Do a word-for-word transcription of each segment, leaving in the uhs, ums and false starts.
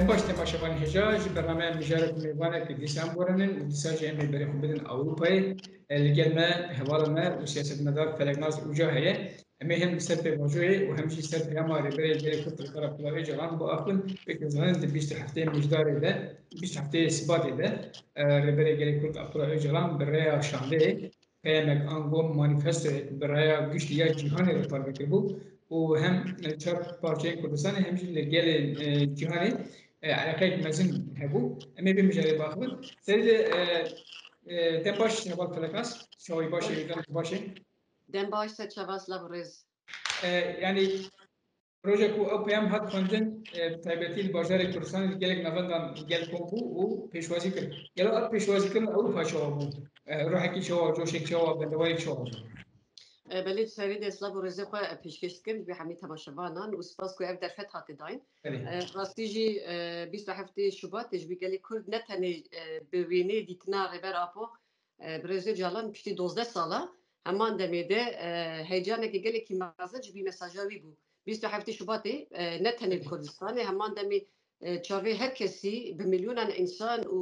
Baş temaşevanên hêja, ji bernameya mijarê ku mêvanek dîsa em borînin û dîsa jî em ê berê xwe bidin Ewropayê. E, li gel me hevala me û siyasetmedar Feleknaz Uca heye. Em ê hem li ser pêvajoyê û hem jî ser peyama Rêberê Gelê Kurd Rêber Abdullah Ocalan biaxivin. Weke zanin di bîst û heftê Mijdarê de, bîst û heftê Sibatê de, e, Rêberê Gelê Kurd Abdullah Ocalan bi rêya şandeyê peyamek ango manîfestoyek bi raya giştî ya cîhanê re parve kiribû û hem li çar parçeyên Kurdistanê hem jî li gelê, e, cîhanê, e, eleqeyek mezin hebû. Em ê vê mijarê biaxivin. Serî de, e, e, dem baş heval Feleknaz, çawî baş e, dem baş e. Dem baş, ser çava, silav û rêz. E, yanî, Roja ku ew peyam hat xwendin, e, bi taybetî li bajarê Kurdistanê li gelek navendan gel kom bû û pêşwazî kir. Gelo ev pêşwazîkirin Ewropa çawa bû? E, ruhekî çawa, coşek çawa, bendewayek çawa bû? E, belê, di serî de silav û rêzê xwe, e, pêşkêş dikim ji bo hemî temaşevanan û spas ku ev derfet hate dayîn. Belê. E, rastî jî, e, bîst û heftê Şubatê ji bo gelê Kurd ne tenê, e, bi wêneyê dîtina Rêber Apo, e, Birêz Ocalan piştî dozdeh sala heman demê de, e, heyecaneke gelekî mezin ji bo mesaja wî bû. Bîst û heftê Şubatê, e, ne tenê li Kurdistanê, heman demê, e, çavê her kesî, bi milyonan însan û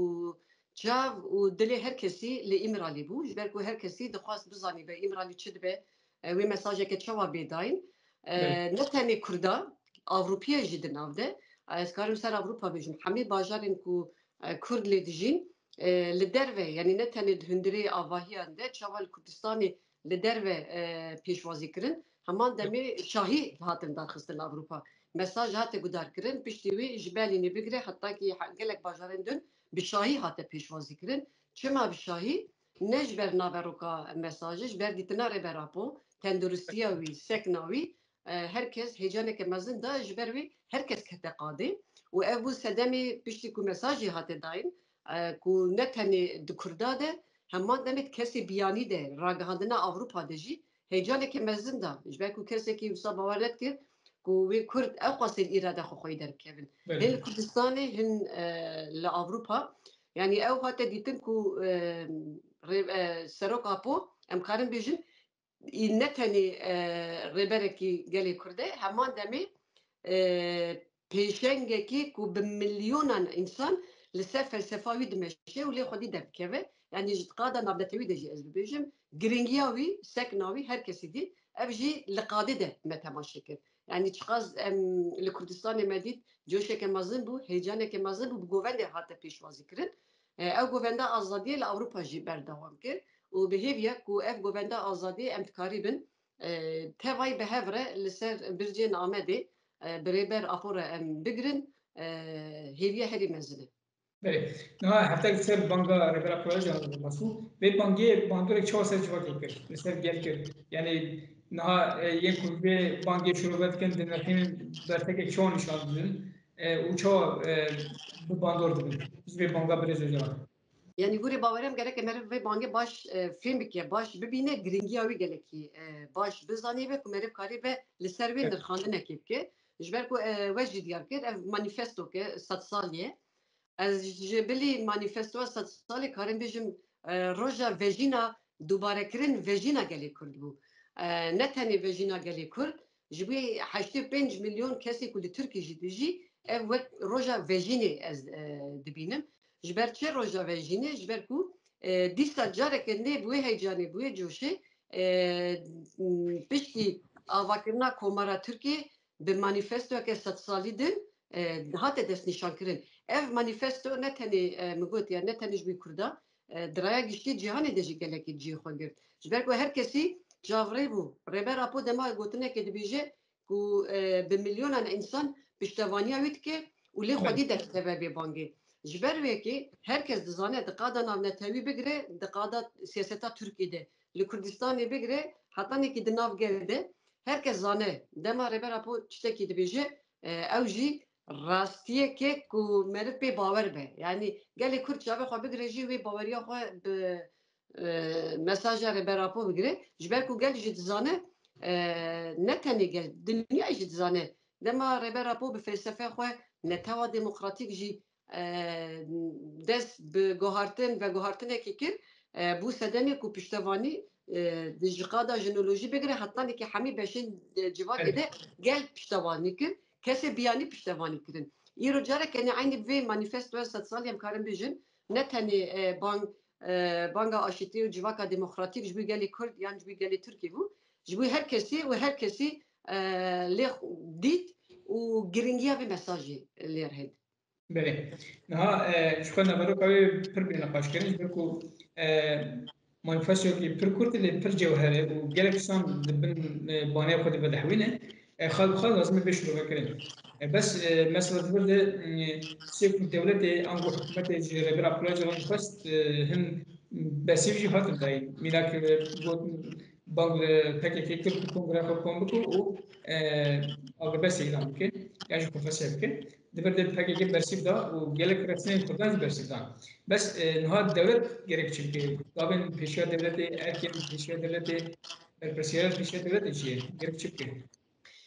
çav û dilê her kesî li Îmralî bû. Ji ber ku her kesî dixwest bizanîbe Îmralî çi dibe, e, wê mesajeke çawa bê dayîn. E, ne tenê Kurda, Ewropiya jî di nav de. Ez karim ser Ewropa bêjim. Hemî bajarên ku, e, Kurd lê dijîn, e, li derve, yanî ne tenê di hundirê avahiyan de, çawa li Kurdistanê li derve, e, pêşwazî kirin, heman demê şahî hatin darxistin li Ewropa. Mesaj hate guhdar kirin, piştî wî ji Berlînê bigire, heta kî he-, gelek bajarên din bi şahî hate pêşwazî kirin. Çima bi şahî? Ne ji ber naveroka mesajê, ji ber dîtina Rêber Apo, tenduristiya wî, sekna wî, e, her kes heyecaneke mezin da, ji ber wî her kes kete qadê. Û ev bû sedemê piştî ku mesajê hate dayîn, e, ku ne tenê di Kurda de, heman demê di kesê biyanî de, ragihandina Ewropa de jî heyecaneke mezin da. Ji ber ku kesekî wisa bawer nedikir ku wê Kurd ew qasên îrade xwe xweyî derkevin. Belê. Hin li Kurdistanê, hin, e, li Ewropa. Yanî ew hate dîtin ku, e, rê-, e, Serok Apo, em karin bêjin, ne tenê, e, rêberekî gelê Kurd e, heman demê, e, pêşengekî ku bi milyonan însan li ser felsefa wî dimeşe û lê xwedî derdikeve. Yanî ji qada navnetewî de jî ez bibêjim, giringiya wî, sekna wî her kesî dît. Ev jî li qadê de me temaşe kir. Yanî çiqas em li Kurdistanê me dît, coşeke mezin bû, heyecaneke mezin bû, bi govendê hate pêşwazî kirin. E, ew govenda azadiyê li Ewropa jî berdewam kir û bi hêviya ku ev govenda azadiyê em dikarîbin, e, tevayî bi hev re li ser bircên Amedê, e, bi Rêber Apo re em bigirin, e, hêviya herî mezin e. Belê. Niha heftek li ser banga Rêber Apo Ocalan de qas bû. Vê bangê bandorek çawa ser civakê kir, li ser gel kir? Yanî niha, e, yên ku vê bangê şirove dikin, dinirxînin, bertekek çawa nîşan didin, e, û çawa, e, bi bandor dibin ji vê banga Birêz Ocalan? Yanî gorî bawerê min gereke meriv vê bangê baş, e, fêm bike, baş bibîne, giringiya wî gelekî, e, baş bizanîbe ku meriv karîbe li ser wê nirxandinekê bike. Ji ber ku, e, we jî diyar kir, ev manîfestoke sedsalî ye. Ez ji bilî manîfestoya sedsalî karim bêjim, e, roja vejîna, dubarekirin vejîna gelê Kurd bû. E, ne tenê vejîna gelê Kurd, ji bo heştê pênc milyon kesê ku li Tirkiyê jî dijî, ev wek roja vejînê ez, e, dibînim. Ji ber çi roja vejînê? Ji ber ku, e, dîsa careke nê bi wê heyecanê, bi wê coşê, e, piştî avakirina Komara Tirkiyê bi manîfestoyeke sedsalî din, e, hate destnîşankirin. Ev manîfesto ne tenê, e, min got ya, ne tenê ji bo Kurda, e, di raya giştî cîhanê de jî gelekî cihê xwe girt. Ji ber ku her kesî çavrê bû. Rêber Apo dema gotinekê dibêje ku, e, bi milyonan însan piştevaniya wî dike û lê xwedî derdikeve vê bangê. Ji ber wê yekê her kes dizane di qada navnetewî bigire, di qada siyaseta Tirkiyê de, li Kurdistanê bigire, hetanekî di nav gel de, her kes zane dema Rêber Apo tiştekî dibêje, e, ew jî rastiyeke ku meriv pê bawer be. Yanî gelê Kurd çavê xwe bigire jî wê baweriya xwe bi, e, mesaja Rêber Apo bigire. Ji ber ku gel jî dizane, e, ne tenê gel, dinya jî dizane. Dema Rêber Apo bi felsefeya xwe netewa demokratîk jî, e, dest bi guhartin, veguhartinekê kir, e, bû sedemê ku piştevanî, e, di ji qada jinolojî bigire hetanekî hemî beşên, e, civakê de gel piştevanî kir, kesê biyanî piştevanî kirin. Îro careke ne eynî bi vê manîfestoya sed salî em karin bêjin, ne tenê, e, bang, e, banga aşîtî û civaka demokratîk ji bo gelê Kurd yan ji bo gelê Tirkî bû. Ji bo her kesî û her kesî, e, lê dît û giringiya vê mesajê lê re hêt. Belê. Niha, e, ji xwe naveroka wê pir bê niqaşkirin, ji ber ku, e, manîfestoyekî pir kurt e, lê pir cewher e û gelek tiştan di bin, e, banê xwe de vedihewîne. E, xal bi xal lazim e bê şirovekirin. E, bes, e, mesela di vir de, e, sê ku dewletê ango hikûmetê ji Rêber Abdullah Ocalan dixwest, e, hin bersîv jî hatin dayîn. Mînak, e, gotin, bang li P K K kir ku kongreya xwe kom bike û, e, agirbestê îlan bike, yan jî konferanse bike. Di vir de P K K bersîv da û gelek resmiyên Kurdan jî bersîv dan. Bes, e, niha dewlet gerek çi bike? Gavên pêşiya dewletê, erkên pêşiya dewletê, berpirsiyarên pêşiya dewletê çi ye? Gerek çi bike?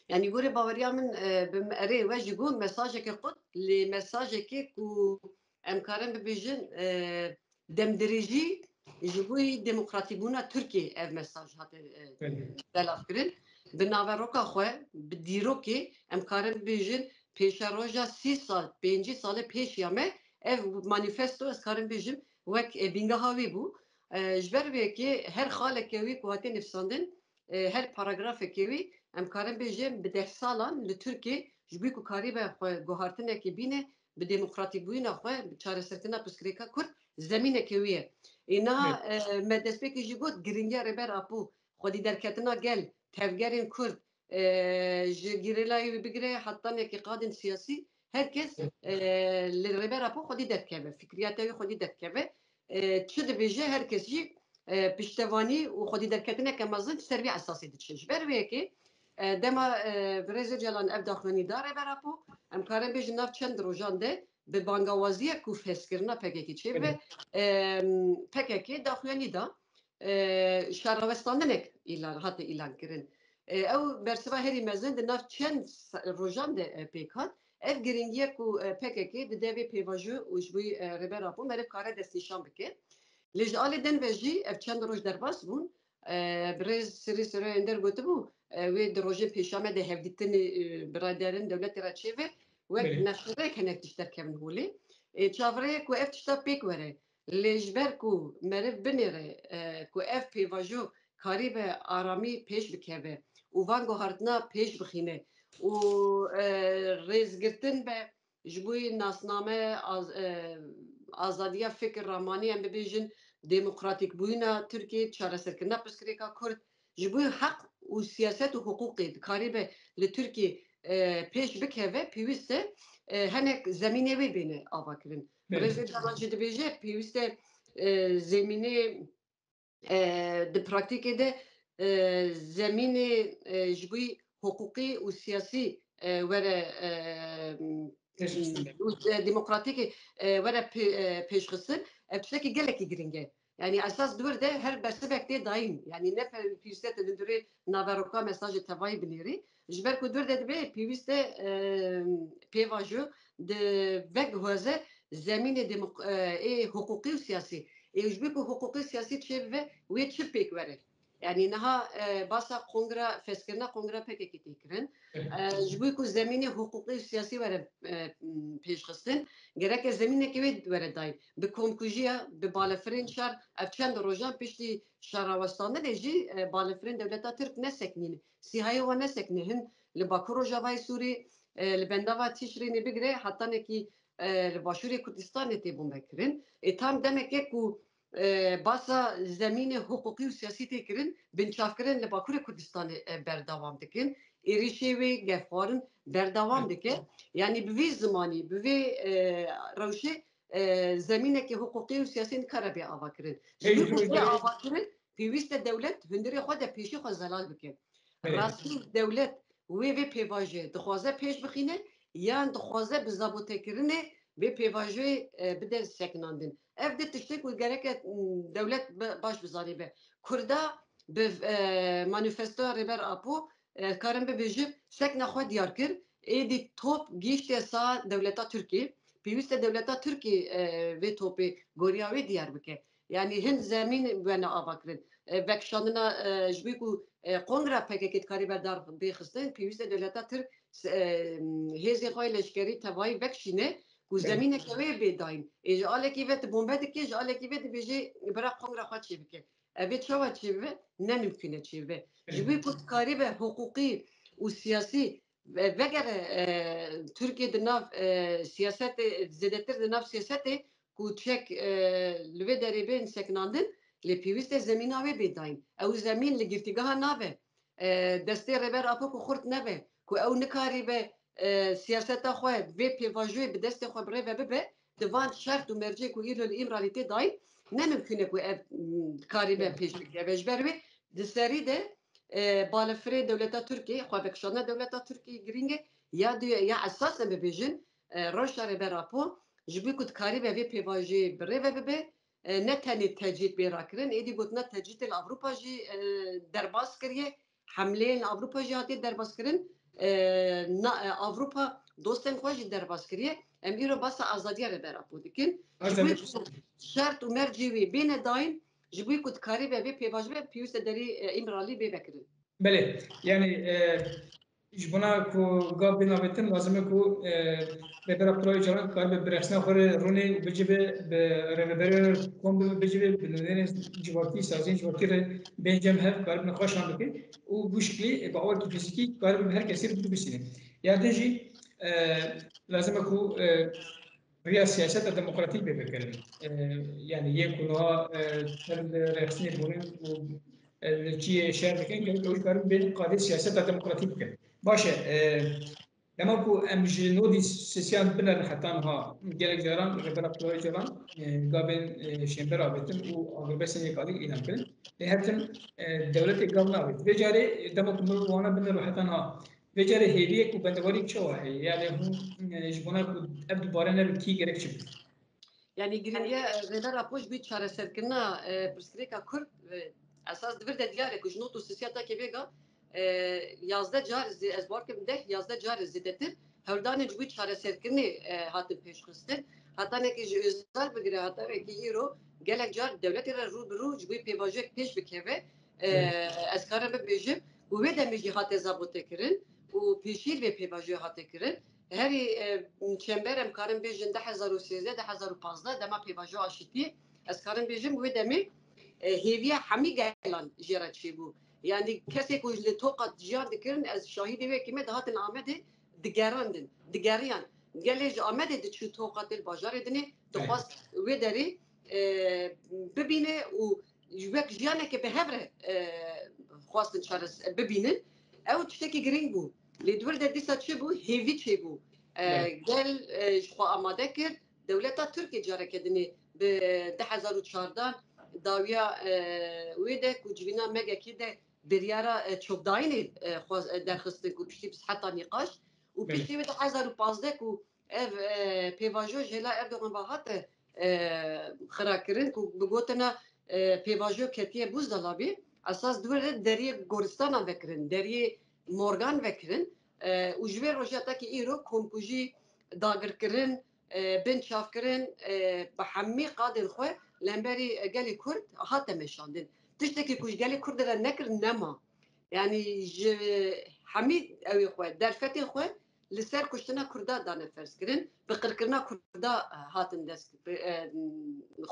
Yanî gorê baweriya min, e, bi me-, erê we jî got mesajeke qut, lê mesajeke ku em karin bibêjin, e, demdirêjî ji bo demokratîkbûna Tirkiyê ev mesaj hate, e, Belê. belavkirin. Bi naveroka xwe, bi dîrokê em karin bibêjin pêşeroja sî sal, pêncî salê pêşiya me ev manîfesto ez karim bêjim wek, e, bîngeha wê bû. E, ji ber vê yekê her xaleke wî ku hate nivîsandin, e, her paragrafeke wî em karin bêjin bi deh salan li Tirkiyê ji bo ku karîbe xwe guhartinekê bîne, bi demokratîkbûyîna xwe, bi çareserkirina pirsgirêka Kurd zemîneke wî ye. Ê niha, Belê. e, me destpêkê jî got giringiya Rêber Apo, xwedî derketina gel, tevgerên Kurd, e, ji gerîlayê wî bigire heta tenekîqadên siyasî, her kes, e, li Rêber Apo xwedî derdikeve, fikriyata wî xwedî derdikeve. E, çi dibêje, her kes jî, e, piştevanî û xwedî derketineke mezin ser vî esasê diçe. Ji ber vê yekê, e, dema, e, Birêz Ocalan ev daxuyanî da Rêber Apo, em karin bêjin nav çend rojan de bi bangawaziyek ku fezkirina P K K çêbe, Belê. e, P K K daxuyanî da. e, şerrawestandinek îlan, hate îlan kirin. E, ew bersiva herî mezin di nav çend sa-, rojan de, e, pêk hat. Ev giringiye ku, e, P K K dide vê pêvajo û ji bo, e, Rêber Apo meriv kare destnîşan bike. Lê ji alê din ve jî ev çend roj derbas bûn. E, birêz Sirî Sirê Ender gotibû, e, wê di rojên pêşiya me de hevdîtinê, e, biraderên dewletê re çêbe, wek Belê. neşirek hinek tişt derkevin holê. E, çaverê ye ku ev tişta pêk were. Lê ji ber ku meriv binêre, e, ku ev pêvajo karîbe aramî pêş bikeve û van guhartina pêş bixîne û, e, rêzgirtin be ji bo nasname, az-, e, azadiya fikir, ramanî, em bibêjin demokratîkbûyîna Tirkiyê, çareserkirina pirsgirêka Kurd, ji bo heq û siyaset û hiqûqê dikarîbe li Tirkiyê, e, pêş bikeve, pêwîst e, e, hinek zemînê wê bêne avakirin. Belê. Birêz Ocalan jî dibêje, pêwîst e, e, zemînê, e, di praktîkê de, e, zemînê, e, ji bo hiqûqî û siyasî, e, were, e, Pêşxistin be. û, e, demokratîkê, e, were pê-, e, pêşxistin. Ev tiştekî gelekî giring e. Yanî esas di wir de her bersivek tê dayîn. Yanî ne pe-, pêwîst e tu li hundirê naveroka mesajê tevayî binêrî. Ji ber ku di wir de dibe pêwîst e, e, pêvajo di veguheze zemînê demok-, e, ê hiqûqî û siyasî. Ê ji bo ku hiqûqî siyasî çêbibe, wê çi pêk were? Yanî niha, e, basa kongra, fezkirina kongra P K K tê kirin. E, ji bo ku zemînê hiqûqî û siyasî were, e, pêşxistin, gereke zemînekê wê were dayîn. Bi komkujiya, bi balefirên şer, ev çend rojan piştî şerrawestandinê jî, e, balefirên dewleta Tirk nesekinîne. Sîhayê wan nesekine. Hin li Bakur Rojavayê Sûrî, e, li bendava Tişrînê bigire hetanekî, e, li Başûrê Kurdistanê tê bombekirin. Ê tam demeke ku, e, basa zemînê hiqûqî û siyasî tê kirin, binçavkirin li Bakurê Kurdistanê, e, berdewam dikin. Êrişê wê gefxwarin berdewam dike. Yanî bi vî zimanî, bi vê, e, rewşê, e, zemîneke hiqûqî û siyasî nikare bê avakirin. Ji Ê, bo ji bo bê avakirin, pêwîst e dewlet hundirê xwe de pêşî xwe zelal bike. Belê. Rastî dewlet wê vê pêvajoyê dixwaze pêş bixîne yan dixwaze bi zabotekirinê vê pêvajoyê, e, bide sekinandin. Ev di tiştê ku gereke, m, dewlet bi, baş bizanibe. Kurda bi, e, manîfestoya Rêber Apo, e, karin bibêjin sekna xwe diyar kir. Êdî top gihîştiye saha dewleta Tirkiyê. Pêwîst e dewleta Tirkiyê, e, vê topê goriya wê diyar bike. Yanî hin zemîn wene avakirin. E, vekişandina, e, ji bo ku e, kongra P K K dikare berdar bê xistin, pêwîst e dewleta Tirk, e, hêzên xwe yê leşkerî tevayî vekişîne ku zemîneke wê bê dayîn. Ê ji alekî ve tu bombe dike, ji alekî ve dibêje bira kongra xwe çêbike. Ev ê çawa çêbibe? Ne mimkûn e çêbibe. Ji bo ku dikaribe hiqûqî û siyasî ve-, vegere, e, Tirkiye di nav, e, siyasetê, zêdetir di nav siyasetê ku çek, e, li vê derê bên sekinandin, lê pêwîst e zemîna wê bê dayîn. Ew zemîn li girtîgeha nabe, e, destê Rêber Apo ku xurt nebe, ku ew nikaribe, e, siyaseta xwe vê pêvajoyê bi destê xwe bi rê ve bibe, di van şert û mercê ku îro li Îmralî tê dayîn, ne mimkûn e ku ev, m, karibe pêş bikeve. Ji ber wê di serî de, e, balefirê dewleta Tirkiyê, xwevekişandina dewleta Tirkiyê girîng e, ya du-, ya esas em bibêjin, e, rewşa Rêber Apo, ji bo ku dikaribe vê pêvajoyê bi rê ve bibe, e, ne tenê tecrîd bê rakirin, êdî gotina tecrîdê li Ewropa jî, e, derbas kiriye, hemleyên li Ewropa jî hatiye derbas kirin, e, na, e, Ewropa dostên xwe jî derbas kiriye. Em îro basa azadiya Rêber Apo dikin. Ji bo ku şert û mercê wê bêne dayîn, ji bo ku dikaribe vê pêvajoyê pêwîst e derê, e, Îmralî bê vekirin. Belê, yanî, e, ji bona ku gav bê navetin, lazim e ku, e, Rêber Abdullah Ocalan karibe bi rexsina xwe re rûnê û bicive, bi rêveberê re kom bibe, bicive, bi nûnerên civakî, saziyên civakî re bên cem hev, karibe nîqaşan bike û bi şiklî, e, bi awakî fîzîkî karibe bi her kesî re bibisîne. Ya din jî, e, lazim e ku, e, riya siyaseta demokratîk bê vekirin. E, yanî yê ku niha, e, tev li rêxistinê bûne û, e, li çiyê şer dikin, gerek ew jî karin bên qadê siyaseta demokratîk bikin. Baş e, e, dema ku em ji nodî sisiyan binerin heta niha gelek caran Rêber Abdullah Ocalan, e, gavên, e, şênber avêtin û agirbestên yek alî îlan kirin. Lê her tim, e, dewletê gav navêt. Vê carê, e, dema ku mirov wana binero heta niha, vê carê hêviyek û bendewariyek çawa heye? Yanî hûn, e, ji bona ku ev dubare nebe kî gerek çi bike? Yanî girîngiya, e, Rêber Apo ji bo çareserkirina, e, pirsgirêka Kurd, e, esas di vir de diyar e ku ji not û sisiya takê vêga, e, yazdeh car zê-, ez bawer dikim deh yazdeh car zêdetir hewldanên ji bo çareserkirinê, e, hatin pêşxistin. Hetanekî ji Ozal bigire hetanekî îro gelek car dewletê re rû bi rû ji bo pêvajoyek pêş bikeve. E, ez karim bibêjim û wê demê jî hate zabotekirin û pêşî vê pêvajoyê hate kirin. Herî, e, çember em karin bêjin du hezar û sêzdeh, du hezar û pazdeh dema pêvajo aşîtiyê, ez karim bêjim wê demê, e, hêviya hemî gelan jê re çêbû. Yanî kesê ku li toqa jiyan dikirin, ez şahidê wê kime dihatin Amedê digerandin, digeriyan. Gelê ji Amedê diçû toqa tê li bajarê dinê, dixwast wê derê, e, bibîne û wek jiyaneke bi hev re, e, xwestin çares-, bibînin. Ew tiştekî girîng bû. Lê di wir de dîsa çi bû? Hêvî çêbû. E, gel, e, ji xwe amade kir. Dewleta Tirkiyê careke dinê bi du hezar û çardeh dawiya, e, wê de ku civîna megekî de biryara, e, çokdayînê, e, xwe, e, derxistin ku piştî bi heta nîqaş û piştî wê du hezar û pazdeh ku ev, e, pêvajo ji hêla Erdogan ve hate, e, xirakirin ku bi gotina, e, pêvajo ketiye buzdolabê, esas di wir de deriyê goristanan vekirin, deriyê morgan vekirin, e, û ji vê rojê heta kî îro komkujî, dagirkirin, e, binçavkirin, e, bi hemî qadên xwe li hemberî, e, gelê Kurd hate meşandin. Tiştekî ku ji gelê Kurd re nekirin nema. Yanî ji hemî ewê xwe, derfetên xwe li ser kuştina Kurda dane ferz kirin, bi qirkirina Kurda, e, hatin dest, bi, e,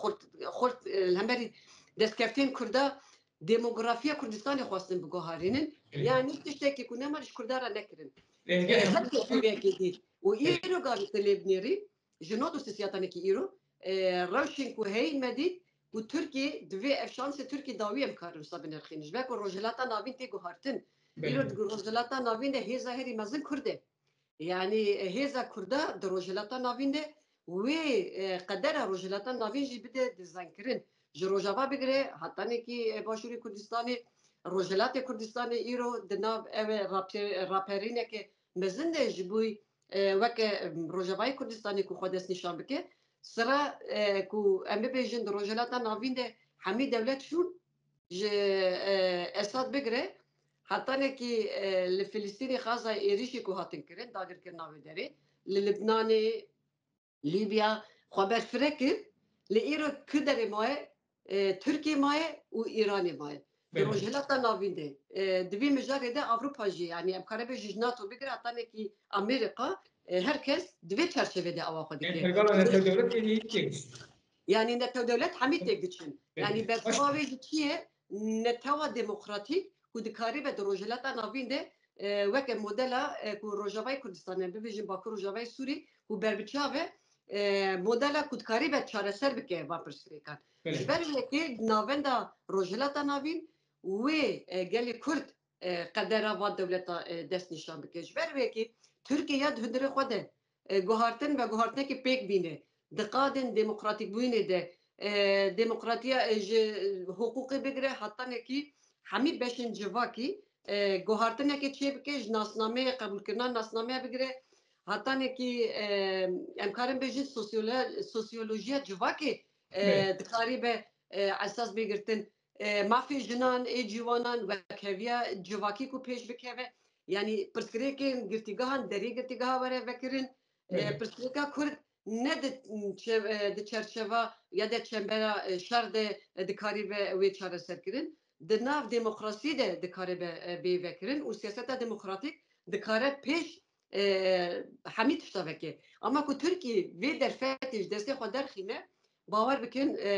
xurt, xurt, e, li hemberî destkeftên Kurda demografiya Kurdistanê xwestin biguherînin. Yanî tiştekî ku nema ji Kurda re nekirin. E, her kes bi yekê dît. Û îro gavî tu lê binêrî, ji not û sisiyatanekî îro, e, rewşên ku heyî me dît ku Tirkiyê divê ev şansê Tirkiyê dawî em karin wisa binirxînin. Ji ber ku Rojhilata Navîn tê guhartin. Îro di Rojhilata Navîn de hêza herî mezin Kurd e. Yanî, e, hêza Kurda di Rojhilata Navîn de wê, e, qedera Rojhilata Navîn jî bide dizaynkirin. Ji Rojava bigire, hetanekî, e, Başûrê Kurdistanê, Rojhilatê Kurdistanê îro di nav ev e rape-, raperîneke mezin de ji bo, e, weke, em, Rojavayê Kurdistanê ku xwe destnîşan bike, sira, e, ku em bibêjin di Rojhilata Navîn de hemî dewlet şûn, ji, e, Esad bigire, hetanekî, e, li Filistînê Xaza êrîşê ku hatin kirin, dagirkirina wê derê, li Libnanê, Lîbya, xwe berfireh kir, li îro ku derê maye, e, Tirkiyê maye û Îranê maye. Belê. Rojhilata Navîn de, e, di vê mijarê de Ewropa jî, yanî em kare bêjin ji NATO bigire hetanekî Amerîka, e, her kes di vê çerçevê de awa xwe dike. Pergala netewdewletê jî têk diçin. Yanî netewdewlet hemî têk diçin. Belê. Yanî bersiva wê jî çi ye? Netewa demokratîk ku dikaribe di Rojhilata Navîn de, e, weke modela, e, ku Rojavayê Kurdistanê, bibêjin Bakur Rojavayê Sûrî, ku berbiçav e, e, modela ku dikaribe çareser bike van pirsgirêkan. Belê. Ji ber wê yekê navenda Rojhilata Navîn wê, e, gelê Kurd, e, qedera van dewleta, e, dest nîşan bike. Ji ber wê yekê Tirkiye ya di hundirê xwe de, e, guhartin ve guhartinekê pêk bîne. Diqadên demokratîkbûyînê de, e, demokratiya, e, ji, e, hiqûqê bigire hetanekî hemî beşên civakî, e, guhartinekê çêbike ji nasnameyê, qebûlkirina nasnameya bigire. Hetanekî, e, em karin bêjin sosyolo-, sosyolojiya civakê, e, Belê. Dikaribe, e, esas bê girtin. E, mafê jinan, ê ciwanan, wekheviya civakî ku pêş bikeve. Yanî pirsgirêkên girtîgehan derê girtîgeha were vekirin. E, Belê. Pirsgirêka Kurd ne di çe-, e, di çerçeva ya de çembera, e, şer de, e, dikaribe wê çareser kirin. Di nav demokrasî de dikaribe, e, bê vekirin û siyaseta demokratîk dikare pêş, e, hemî tişta veke. Ama ku Tirkî vê derfetê ji destê xwe derxîne, bawer bikin, e,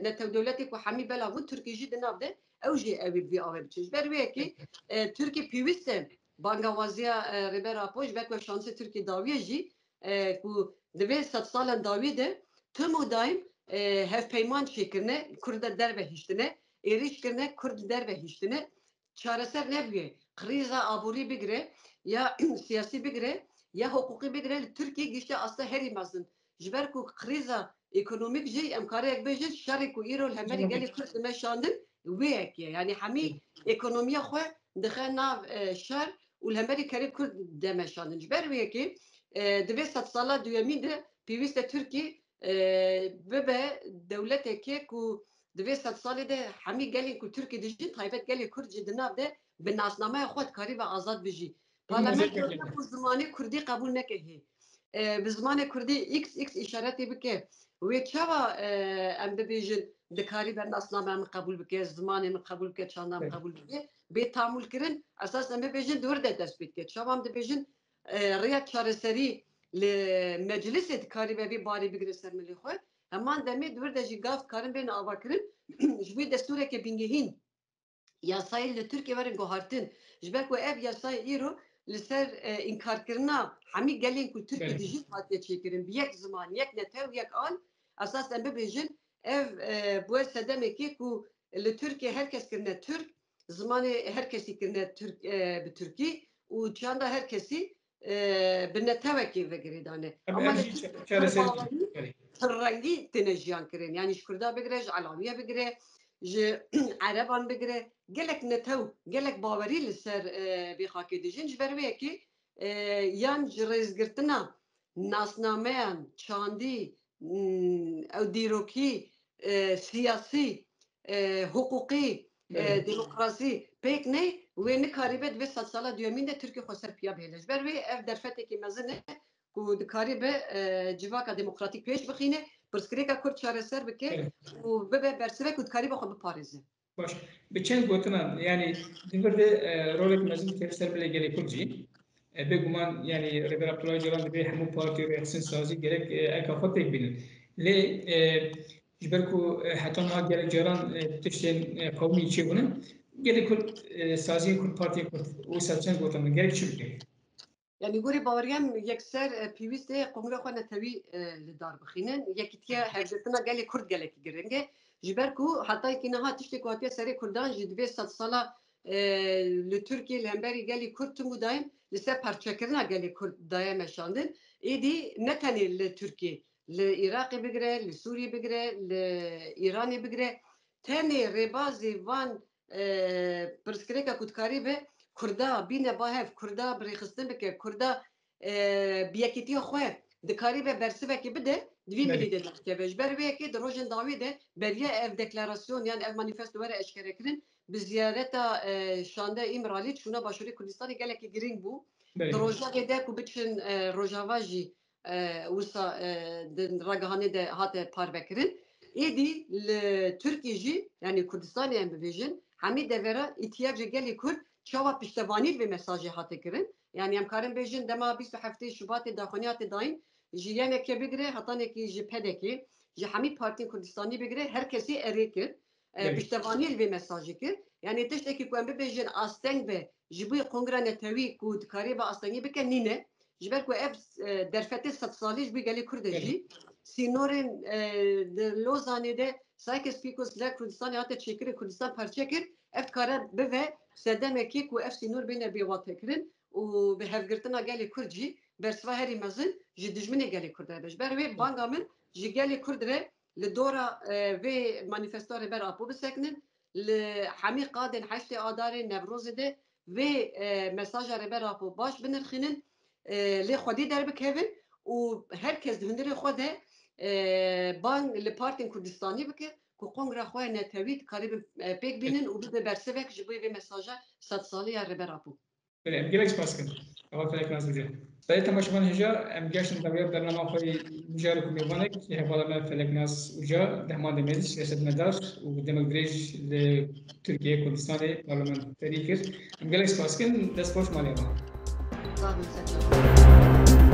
netew dewletê ku hemî belav bûn, Tirkî jî di nav de, ew jî ew ê bi vî avê biçin. Ji ber wê yekê, e, Tirkî pêwîst e bangawaziya, e, Rêber Apo, ji ber ku şansê Tirkî dawiye jî, e, ku di vê sedsalan dawî de tim û daîm, e, hevpeyman çêkirine, Kurd di derve hiştine, êrîş kirine, Kurd di derve hiştine. Çareser nebûye. Krîza aborî bigire, ya siyasî bigire, ya hiqûqî bigire, li Tirkiyê gişte asta herî mezin. Ji ber ku krîza ekonomîk jî, em kare yek bêjin, şerê ku îro li hemberî gelê Kurd dimeşandin, wê yekê ye. Yanî hemî ekonomiya xwe dixe nav, e, şer û li hemberî kerê Kurd demeşandin. Ji ber wê yekê, e, di vê sedsala duyemîn de pêwîst e Tirkî, e, bibe dewleteke ku di vê sedsalê de hemî gelên ku Tirkî dijîn, taybet gelê Kurd jî di nav de bi nasnameya xwe dikaribe azad bijî. Parlamentoya ku zimanê Kurdî qebûl neke hê, e, bi zimanê Kurdî x x îşaretê bike, wê çawa, e, em bibêjin, dikaribe nasnameya min qebûl bike, zimanê min qebûl bike, çanda min qebûl bike? Bê tamûlkirin, esas em bibêjin di wir de dest pê dike. Çawa em dibêjin, e, rêya çareserî li meclisê dikaribe vê barê bigire ser milê xwe? Heman demê di wir de jî gav dikarin bêne avakirin, ji bo destûreke bingehîn yasayê li Tirkiyê werin guhartin. Ji ber ku ev yasayê îro li ser, e, înkarkirina hemî gelên ku Tirkî Belê. dijîn hatiye çêkirin. Bi yek ziman, yek netew, yek al. Esas em bibêjin, ev, e, bûye sedemekê ku li Tirkiyê her kes kirine Tirk, zimanê her kesî kirine Tirk, e, bi Tirkî û çanda her kesî, e, bi netewekê ve girêdane. Ama ev li jî Tirk çe-, çareserî pir bawerî, Belê. Pirrengî têne jiyan kirin. Yanî ji Kurda bigire, ji Elawiya bigire, ji Ereban bigire. Gelek netew, gelek bawerî li ser, e, vê xakê dijîn. Ji ber wê yekê, e, yan ji rêzgirtina nasnameyan, çandî, m, ew dîrokî, e, siyasî, e, hiqûqî, e, Belê. demokrasî pêk ney, wê nikaribe di vê sedsala duyemîn de Tirkiye xwe ser piya bihêle. Ji ber wê ev derfetekî mezin e ku dikaribe, e, civaka demokratîk pêş bixîne, pirsgirêka Kurd çareser bike Belê. û bibe bersivek û dikaribe xwe biparêze. Baş. Bi çend gotinan, yanî di vir de, e, rolek mezin dikeve ser milê gelê Kurd jî. E, bêguman, yanî Rêber Abdullah Ocalan divê hemû partî, rêxistin, sazî gerek, e, erka xwe pêk bînin. Lê, e, ji ber ku, e, heta niha gelek caran, e, tiştên, e, qewimî çêbûne, gelê Kurd, e, saziyên Kurd, partiyên Kurd, wisa çend gotinan, gerek çi bike? Yanî gorî baweriya min yekser, e, pêwîst e kongra xwe netewî, e, li dar bixînin. Yekîtiya hevgirtina gelê Kurd gelekî giring e. Ji ber ku heta yekî niha tiştê ku hatiye serê Kurdan jî di vê sedsala, e, li Tirkiyê li hemberî gelî Kurd tim û daîm li ser parçekirina gelê Kurd daye meşandin. Êdî ne tenê li Tirkiyê, li Iraqê bigire, li Sûriyê bigire, li Îranê bigire. Tenê rêbazê van e, pirsgirêka ku dikarî be Kurda bîne ba hev, Kurda bi rêxistin bike, Kurda, e, bi yekîtiya xwe dikarî be bersivekê bide, di vî Belê. milî de derdikeve. Ji ber vê yekê di rojên dawî de beriya ev deklarasyon yan ev manîfesto were eşkerekirin, bi ziyareta, e, şande Îmralî çûna Başûrê Kurdistanê gelekî girîng bû. Belê. Di rojevê de ku biçin, e, Rojava jî e, wisa, e, di ragihanê de hate parvekirin. Êdî li Tirkiyê jî, yanî Kurdistanê em bibêjin, hemî devera îhtiyacê gelê Kurd çawa piştevanî li vê mesajê hate kirin. Yani em karin bêjin dema bîst û heftê Şubatê daxuyanî hate dayîn, ji Y N K bigire hetanekî ji P D K, ji hemî partiyên Kurdistanî bigire her kesî erê kir. E, piştevanî li vê mesajê kir. Yani tiştekî ku em bibêjin asteng be ji bo kongra netewî ku dikarê be astengî bike nîne. Ji ber ku ev, e, derfetê sed salî ji bo gelê Kurd e jî. Sînorên, e, di Lozanê de Sykes-Picot li Kurdistanê hate çêkirin, Kurdistan parçe kir. Ev dikare bive sedemekê ku ev sînor bêne bêwatekirin û bi hevgirtina gelê Kurd jî bersiva herî mezin ji dijminê gelê Kurd hebe. Ji ber wê banga min ji gelê Kurd re li dora, e, vê manîfestoya Rêber Apo bisekinin, li hemî qadên heştê Adarê, Newrozê de vê, e, mesaja Rêber Apo baş binirxînin, e, lê xwedî derbikevin û her kes di hundirê xwe de, e, bang li partên Kurdistanî bike ku kongra xwe netewî dikaribin, e, pêk bînin û bibe bersivek ji bo vê mesaja sed salî ya Rêber Apo. Belê, em gelek spas dikin. Heval Feleknas Uca. Belê temaşevan hêja, em geştin dawiya bernama xwe yê mijar û ku mêvanek, yê hevala me Feleknas Uca, dehmandê me, siyasetmedar û demek dirêj li Tirkiye, Kurdistanê parlamenterî kir. Em gelek spas dikin, dest xweş, malê me. Sağ olun, sağ olun.